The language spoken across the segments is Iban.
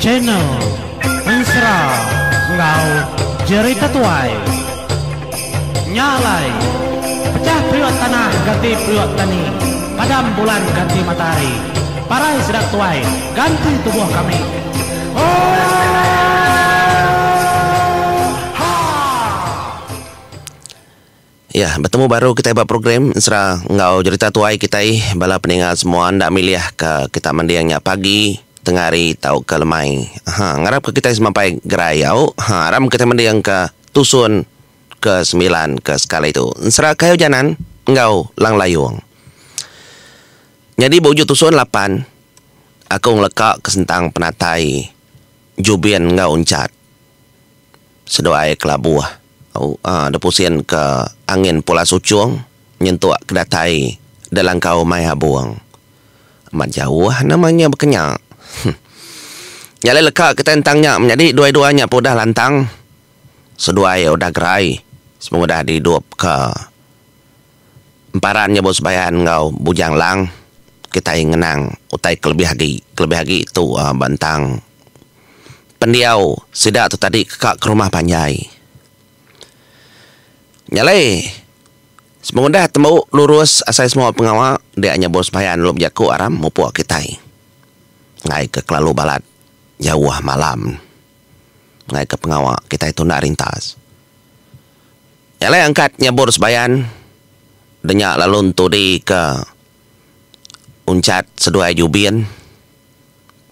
Channel Ensera enggau Jerita Tuai. Nya alai, pecah periuk tanah ganti periuk tani, padam bulan ganti matahari, parai sida tuai ganti tubuh kami. Oohaa! Ya, betemu baru kitai ba program ensera enggau jerita tuai kitai bala peninga semua enda milih ka kita mending nya pagi, tengah hari tauka lemai. Ha ngarap ka kitai semampai gerai au. Ha aram kitai mending ka tusun ke semilan ke sekali tu. Ensera Kayu Janan enggau Lang Layung. Nyadi ba ujung tusun lapan aku ngeleka ke sentang penatai Jubin enggau Unchat. Seduai kelabuh depusin ke angin Pulas Uchung nyentuk ke datai da langkau mai Abung. Amat jauh nama nya baka nya. Nya alai leka kitai entang nya menyadi dua-dua nya pun udah lantang seduai udah gerai sepengudah diidup ke emparan nya besebayan enggau Bujang Lang kitai ngenang utai ke lebih agi kelebih agi tu ba entang Pendiau sida tu tadi ka ke rumah panjai. Nya alai, sepengudah tembu lurus asai semua pengawa dia nyebut sembahyang lalu bejaku aram mupuk kitai. Enggai ke kelalu balat jauh malam enggai ke pengawa kitai tunda rintas. Nya alai angkat nyebut sembahyang denya lalu entudi ke unchat seduai jubin.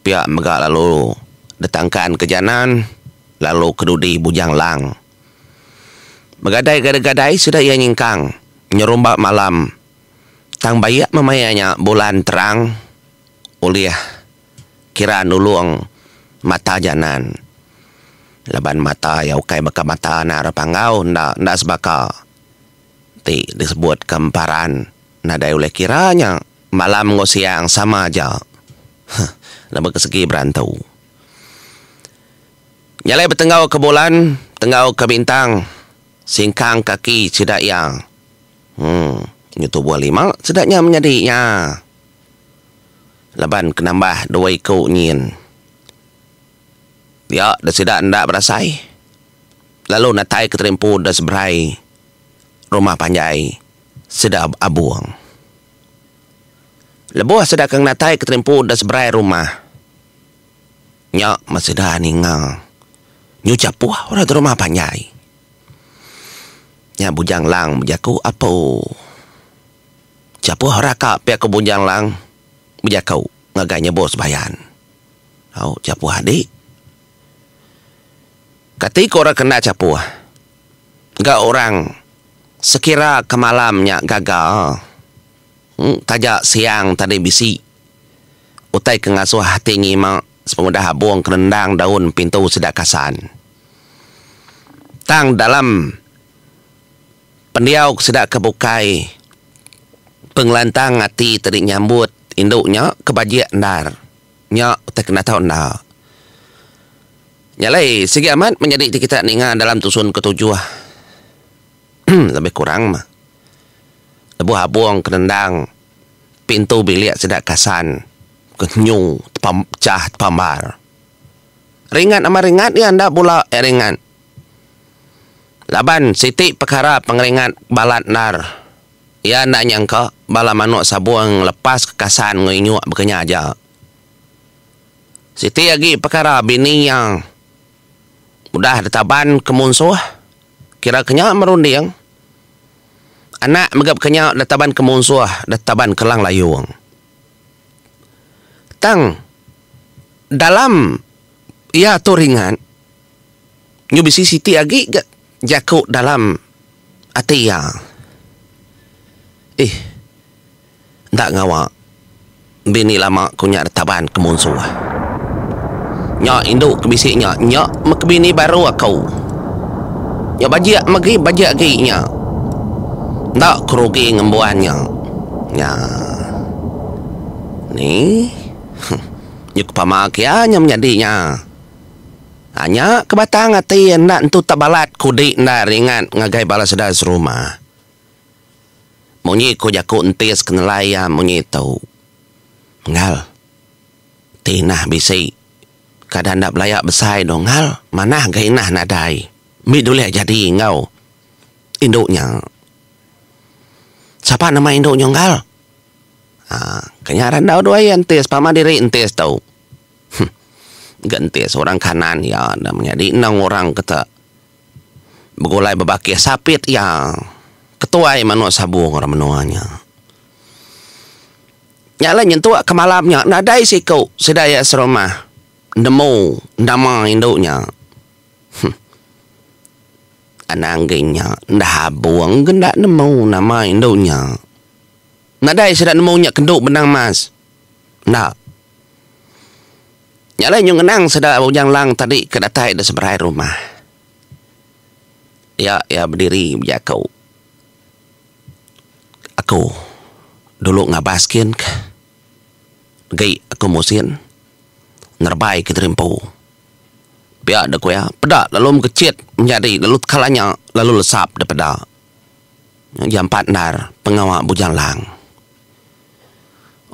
Pia mega lalu ditangkan ke janan lalu ke dudi Bujang Lang. Begadai gadai-gadai sida iya nyingkang nyerumba malam tang baik meh maya nya bulan terang ulih kira nulung mata janan laban mata iya ukai baka mata anak orang Panggau enda enda sebaka ti disebut ke emparan nadai ulih kira nya. Malam enggau siang sama aja. Huh, laban ke segi berantu. Nya alai betenggau ke bulan, tenggau ke bintang, singkang kaki sida iya. Hmm, nyu tubuh lima sida nya menyadi nya. Laban ke nambah dua iku nyin. Dia da sida enda berasai. Lalu natai ke terimpu da seberai rumah panjai sida Abung. Lebuh sida ke ngenatai ke terimpu da seberai rumah nya meh sida ninga nyu chapuh orang da rumah panjai. Nya Bujang Lang bejaku apu. Chapuh orang ka pia ku Bujang Lang bejaku ngagai nyebut sebayan. Au chapuh adi. Kati ku orang ke enda chapuh ga orang sekira ke malam nya gaga. Taja siang tadi bisi utai ke ngasuh ati nyima sepengudah abung ke nendang daun pintu sida kasan. Tang dalam pendiau sida ke bukai pengelantang ati tadi nyambut indu nya ke bajik endar nya utai ke enda tau enda. Nya alai sigi amat menyadi ti kita ninga dalam tusun ketujuh. Lebih kurang mah. Lebuh abung ke nendang pintu bilik sida kasan ke nyu tepechah tepambar. Ringat amat ringat iya enda bula iya ringat. Laban siti pekara pengeringat balat endar. Iya enda nyangka bala manuk sabung lepas ke kasan enggau inyuk baka nya aja. Siti agi pekara bini iya udah ditaban ke munsuh kira ke nya merunding. Anak mega baka nya deh taban ke munsuh deh taban ke Lang Layung. Tang dalam iya tu ringat nyu bisi siti agi ga jaku dalam ati iya. Ih Enda ngawa bini lama ku nya ditaban ke munsuh. Nya indu ke bisi nya, nya meh ke bini baru aku. Nya bajik megi bajik agi nya. Enda ku rugi ngembuan nya. Nya. Ni. Huh. Nyu ke pama ke iya nya menyadi nya. Ha nya ke batang ati enda entu tebalat kudi enda ringat ngagai bala sida serumah. Munyi ku jaku entis ke nelai iya munyi tu. Enggal. Ti nah bisi. Kada enda belaya besai donggal, manah ga inah nadai. Mih dulih jadi enggau indu nya. Sapa nama indu nya unggal? Haa, ke nya randau duai iya entis pama diri entis tu. Huh. Ga entis orang kanan iya enda menyadi endang orang ke te begulai bebakih sapit iya. Ketuai manuk sabung orang menua nya. Nya alai nyentuk ke malam nya nadai siku sida iya serumah nemu nama indu nya. Huh. Anang agi nya enda abung ke enda nemu nama indu nya. Nadai sida nemu nya kendu benang mas. Enda. Nya alai nyu ngenang sida Bujang Lang tadi ke datai da seberai rumah. Iya iya bediri bejaku. Aku dulu ngabas kin ke agi aku musin nerebai ke diri empu. Pia deh ku iya peda lalu mekechit menyadi lalu tekala nya lalu lesap deh peda. Jampat endar pengawa Bujang Lang.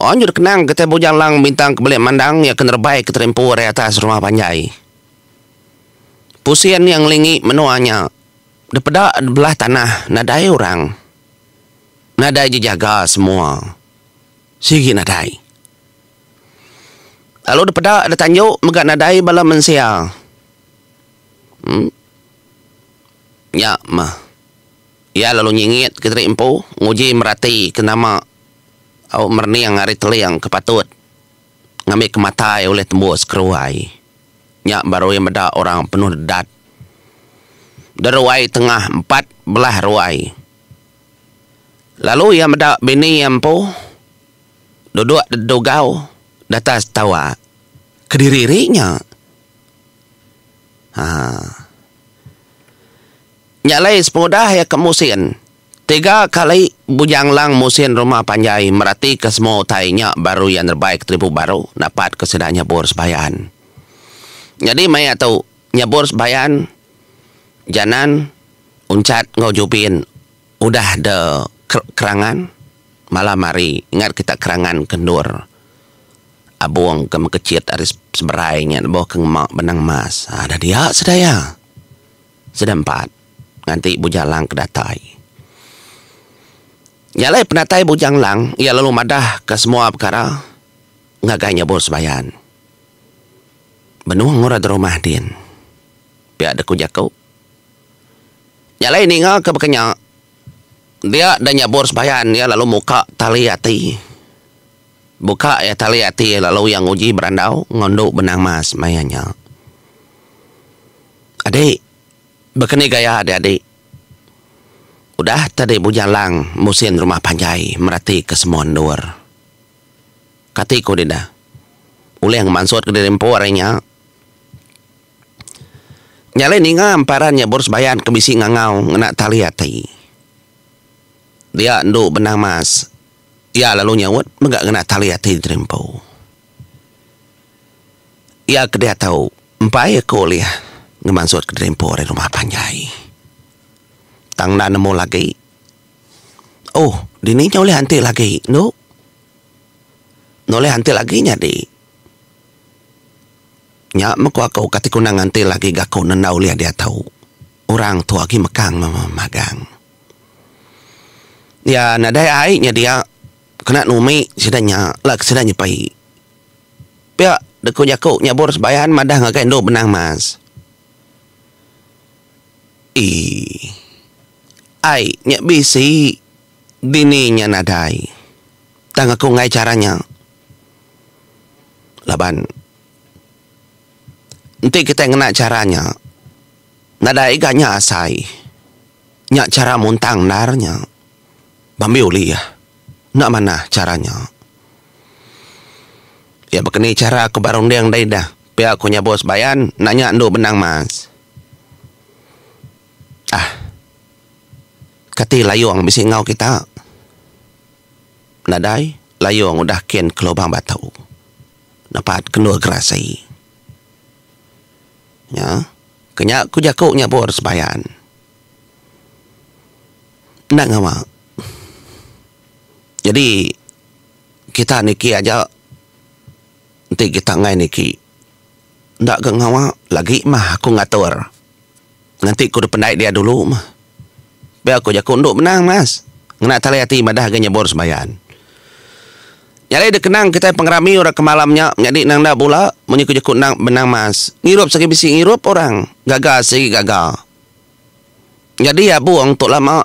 Onjur kenang kitai Bujang Lang bintang ke belik mandang iya ke nerebai ke diri empu ari atas rumah panjai. Pusin iya ngelingi menua nya. Depeda belah tanah nadai orang. Nadai jejaga semua. Sigi nadai. Lalu depeda da tanju mega nadai bala mensia. Em. Nya mah. Iya lalu nyingit kediri empu nguji merati ke nama au merening ari teling ke patut ngambi ke matai ulih tembus keruai. Nya baru iya meda orang penuh dedat. Deruai tengah 14 ruai. Lalu iya meda bini iya empu duduk dedugau datas tawa kediri ri nya. Haa. Nya alai sepengudah iya ke musin tiga kali Bujang Lang musin rumah panjai meratika semua utai nya baru iya nerebai ke teribu baru napatka sida nyabur sebayan. Nyadi maya tu nyabur sebayan Janan, Unchat enggau Jubin udah de kerangan malam hari ingat kita kerangan ke endur Abong ke mekechit ari seberai nya lebuh ke ngema benang emas. Dah dia sida iya. Sida empat nganti Bujang Lang ke datai. Nya alai penatai Bujang Lang iya lalu madah ka semua pekara ngagai Nyabur Sebayan. Benung orang da rumah din. Pia dek ku jaku. Nya alai ninga ke baka nya dia da Nyabur Sebayan iya lalu muka tali ati. Buka iya tali ati lalu iya nguji berandau enggau endu Benang Mas maya nya. Adik, baka ni gaya deh adik? Udah tadi Bujang Lang musin rumah panjai meratika semua endur. Kati ku dida, ulih ngemansutka diri empu ari nya. Nya alai ninga emparan nya Bur Sebayan ke bisi ngangau ngena tali ati. Dia endu Benang Mas, iya lalu nyaut mega ngena tali ati diri empu. Iya ke diatu empai aku ulih ngemansutka diri empu ari rumah panjai. Tang enda nemu lagi. Oh, dini nya ulih anti lagi endu. Enda ulih anti lagi nyadi. Nya meh ku aku kati ku enda nganti lagi ga aku enda ulih diatu. Orang tu agi mekang magang. Iya nadai ai nya dia kena numi sida nya la ke sida nyepi. Pia deka jaku nyabur sebayan madah ngagai endu benang mas. Ii. Ai nya bisi dini nya nadai. Tang aku enggai chara nya. Laban enti kitai ngena chara nya nadai ga nya asai. Nya chara muntang endar nya. Bambi ulih. Enda manah chara nya. Iya baka ni chara aku ba runding deh dah. Pia ku nyabur sebayan nanya endu benang mas. Ah. Kati layong bisi enggau kita? Nadai, layong udah kin ke lubang batu. Nepat ke endur gerasi. Nya, ke nya ku jaku nyabur sebayan. Enda ngawa. Nyadi kita niki aja enti kita enggai niki. Enda ga ngawa lagi mah aku ngatur. Nganti ku dependai dia dulu mah. Pia ku jaku endu menang mas. Ngena tali ati madah ga nyebur sembayan. Nyadi dikenang kitai pengerami orang ke malam nya menyadi nang enda bula munyi ku jaku endang benang mas. Ngirup sigi bisi ngirup orang, gaga sigi gaga. Nyadi abung tu lama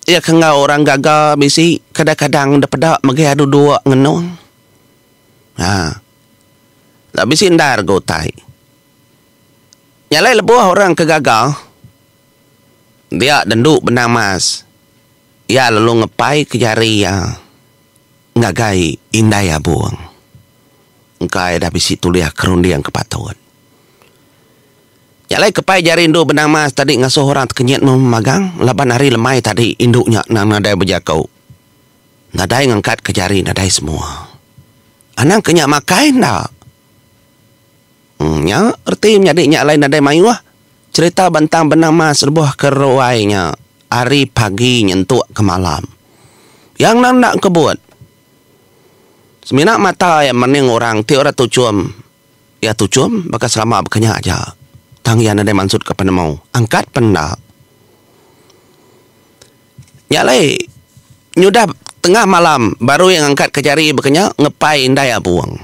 iya ke enggau orang gaga bisi kadang-kadang depeda mega duduk ngenung. Ha. Enda bisi endar ga utai. Nya alai lebuh orang ke gaga dia dendu benang mas iya lalu ngepai ke jari iya ngagai indai abung. Engka iya dah bisi tulih ke runding ke patut. Nya alai kepai jari endu benang mas tadi ngasuh orang tekenyit memagang laban hari lemai tadi indu nya nadai bejaku. Nadai ngangkat ke jari nadai semua. Anang ke nya makai enda. Nya reti menyadi nya alai nadai mayuh cherita bentang benang mas lebuh ke ruai nya ari pagi nyentuk ke malam. Iya ngena enda engkebut. Semina mata iya mening orang ti orang tuchum. Iya tuchum baka selama baka nya aja. Tang iya nadai mansutka penemu. Angkat pen enda. Nya alai nyudah tengah malam baru iya ngangkatka jari baka nya ngepai indai abung.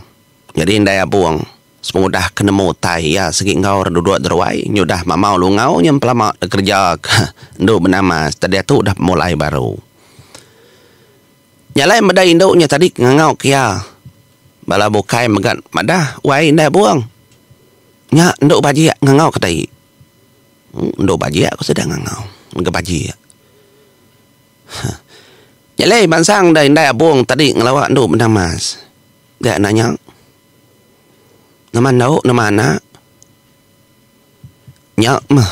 Nyadi indai abung sepengudah ke nemu utai iya sigi enggau orang duduk deruai nyudah mamau lungau nya empelama kereja ke endu benama diatu udah pemulai baru. Nya alai meda indu nya tadi ngangau ke iya. Bala bukai mega madah wai indai abung. Nya endu bajik ngangau ke dei. Endu bajik ku sida ngangau mega bajik. Huh. Nya alai mansang da indai abung tadi ngelawa endu benang mas. Dia nanya nama endu nama anak. Nya meh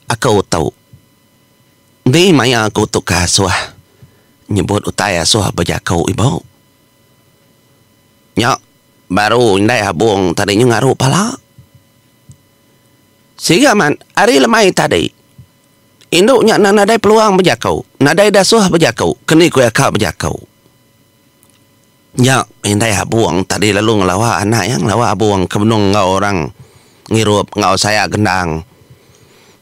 aku tu. Enti maya aku tu ke asuh nyebut utai asuh bejaku ibu. Nya baru indai abung tadi nyu ngaru pala. Siga amat ari lemai tadi indu nya nadai peluang bejaku, nadai dasuh bejaku kendi ku iya ka bejaku. Nya indai abung tadi lalu ngelawa anak iya ngelawa abung ke benung enggau orang ngirup enggau saya gendang.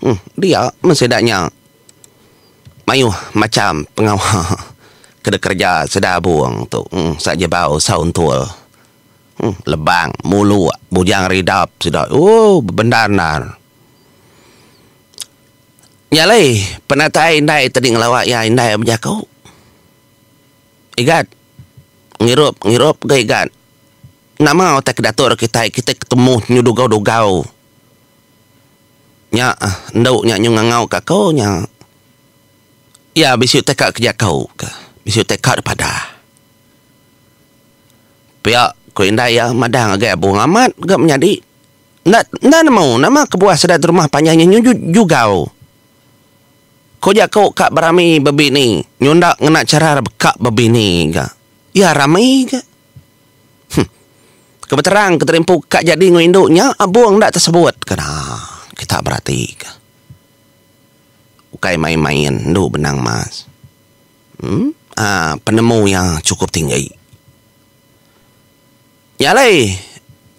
Uhh dia meh sida nya mayuh macham pengawa ke dikereja sida abung tu uhh sa jebau sa untul uhh lebang muluk bujang ridap sida ooh bebendar endar. Nya alai penatai indai tadi ngelawa iya indai bejaku. Igat. Ngirup, ngirup ga Igat. Nama utai ke diatur kitai, kitai ketemu nyu dugau-dugau. Nya endu nya nyu ngangau ka aku nya. Iya bisi utai ka kejaku ka, bisi utai ka dipadah. Pia ku indai iya madah ngagai Abung amat ga menyadi. Enda enda nemu nama kebuah sida rumah panjai nya nyu jugau. Ko jaku ka berami bebini nyunda ngena chara ka bebini ga. Iya rami ga. Huh. Ke beterang ke terimpu ka jadi enggau indu nya abung enda tesebut ke dah kita berati ka. Ukai main-main endu benang mas. Em aaa penemu iya chukup tinggi. Nya alai,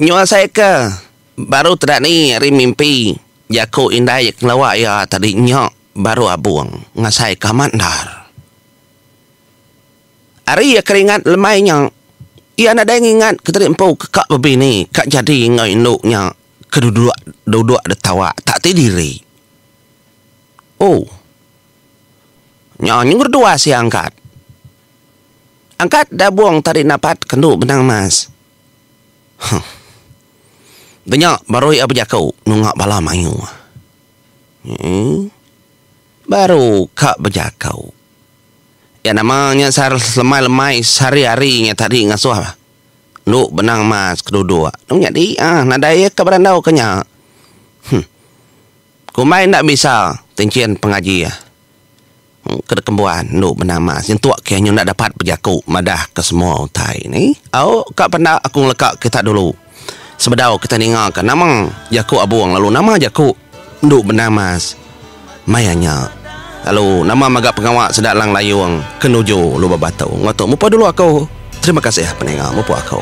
nyu asai ke baru teda ni ari mimpi jaku indai ke ngelawa iya tadi nya baru abung ngasai ke amat endar. Ari iya ke ringat lemai nya, iya nadai ngingat ke tadi empu ke ka bebini ka jadi enggau indu nya ke duduk duduk ditawa tak ti diri. Oh. Nya nyu ngereduas iya angkat. Angkat dabung tadi napat kendu benang mas. Huh. Denya baru iya bejaku nunga bala mayuh. Eee. Baru ka bejaku. Iya nama nya sar lemai-lemai sehari-hari nya tadi ngasuh endu benang mas ke duduk. Anu nyadi ah nadai iya ka berandau ke nya. Huh. Kumbai enda bisa tinchin pengaji. Ke dikembuan endu benama nyentuk ke nyu enda dapat bejaku madah ke semua utai ni. Au ka penda aku ngeleka kita dulu sebedau kita ninga ka nama jaku abung lalu nama jaku endu benama maya nya lalu nama mega pengawa sida Lang Layung ke nuju Lubok Batu. Enggau tu mupuk dulu aku. Terima kasih peninga mupuk aku.